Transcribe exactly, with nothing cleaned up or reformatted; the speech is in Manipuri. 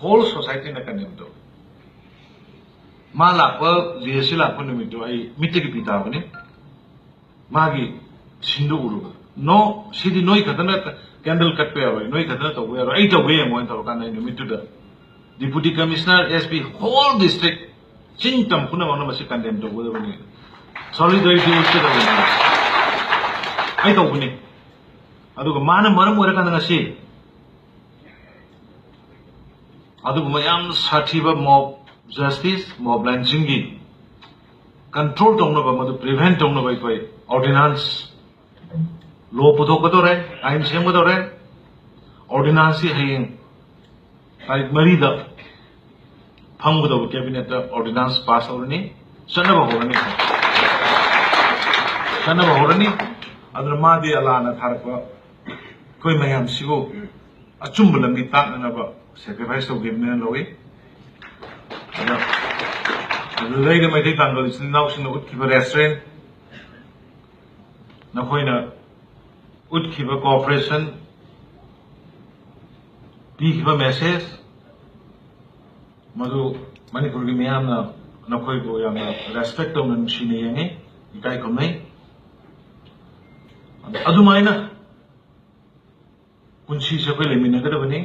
Whole society ꯅ condemn ꯇꯧꯏ꯫ ꯃꯥ ꯂꯥꯛꯄ, ꯖꯦ ꯑꯦꯁ ꯁꯤ ꯂꯥꯛꯄ ꯅꯨꯃꯤꯠꯇꯨ ꯑꯩ ꯃꯤꯠꯇꯒꯤ ꯄꯤ ꯇꯥꯕꯅꯤ꯫ ꯃꯥꯒꯤ ꯁꯤꯟꯗꯨ ꯎꯔꯨꯕꯗ, "No, ꯁꯤꯗꯤ ꯅꯣꯏ ꯈꯛꯇꯅ candle ꯀꯠꯄ ꯌꯥꯔꯣꯏ, ꯅꯣꯏ ꯈꯛꯇꯅ ꯇꯧꯕ ꯌꯥꯔꯣꯏ, ꯑꯩ ꯇꯧꯒꯦ ꯌꯦꯡꯉꯣ" ꯍꯥꯏꯅ ꯇꯧꯔꯀꯥꯟꯗ ꯑꯩ ꯅꯨꯃꯤꯠꯇꯨꯗ Deputy Commissioner, S P, whole district, ꯆꯤꯡ ꯇꯝ ꯄꯨꯝꯅꯃꯛꯅ ꯃꯁꯤ condemn ꯇꯧꯒꯗꯕꯅꯤ, solidarity ꯎꯠꯀꯗꯕꯅꯤ꯫ ꯑꯩ ꯇꯧꯕꯅꯤ꯫ ꯑꯗꯨꯒ ꯃꯥꯅ ꯃꯔꯝ ꯑꯣꯏꯔꯀꯥꯟꯗ ꯉꯁꯤ ꯑꯗꯨꯒꯨꯝꯕ ꯌꯥꯝ ꯁꯥꯊꯤꯕ mob justice, mob lynching ꯒꯤ control ꯇꯧꯅꯕ, ꯃꯗꯨ prevent ꯇꯧꯅꯕ ꯑꯩꯈꯣꯏ ordinance, law ꯄꯨꯊꯣꯛꯀꯗꯧꯔꯦ, ꯑꯥꯏꯟ ꯁꯦꯝꯒꯗꯧꯔꯦ꯫ Ordinance ꯁꯤ ꯍꯌꯦꯡ ꯇꯥꯔꯤꯛ ꯃꯔꯤꯗ ꯐꯝꯒꯗꯧꯕ cabinet ꯇ ordinance pass ꯇꯧꯔꯅꯤ, ꯆꯠꯅꯕ ꯍꯧꯔꯅꯤ, ꯆꯠꯅꯕ ꯍꯧꯔꯅꯤ꯫ ꯑꯗꯨꯅ ꯃꯥꯗꯤ ꯑꯜꯂꯥꯅ ꯊꯥꯔꯛꯄ ꯑꯩꯈꯣꯏ ꯃꯌꯥꯝꯁꯤꯕꯨ ꯑꯆꯨꯝꯕ ꯂꯝꯕꯤ ꯇꯥꯛꯅꯅꯕ sacrifice ꯇꯧꯈꯤꯕꯅꯤꯅ ꯂꯧꯏ꯫ ꯑꯗ ꯑꯗꯨꯗꯩꯗ ꯃꯩꯇꯩ ꯄꯥꯉꯜ ꯏꯆꯤꯜ ꯏꯅꯥꯎꯁꯤꯡꯅ ꯎꯠꯈꯤꯕ restraint, ꯅꯈꯣꯏꯅ ꯎꯠꯈꯤꯕ cooperation, ꯄꯤꯈꯤꯕ message, ꯃꯗꯨ ꯃꯅꯤꯄꯨꯔꯒꯤ ꯃꯤꯌꯥꯝꯅ ꯅꯈꯣꯏꯕꯨ ꯌꯥꯝꯅ respect ꯇꯧꯅ, ꯅꯨꯡꯁꯤꯅ ꯌꯦꯡꯉꯤ, ꯏꯀꯥꯏ ꯈꯨꯝꯅꯩ꯫ ꯑꯗꯨꯃꯥꯏꯅ ꯄꯨꯟꯁꯤꯁꯦ ꯑꯩꯈꯣꯏ ꯂꯩꯃꯤꯟꯅꯒꯗꯕꯅꯤ꯫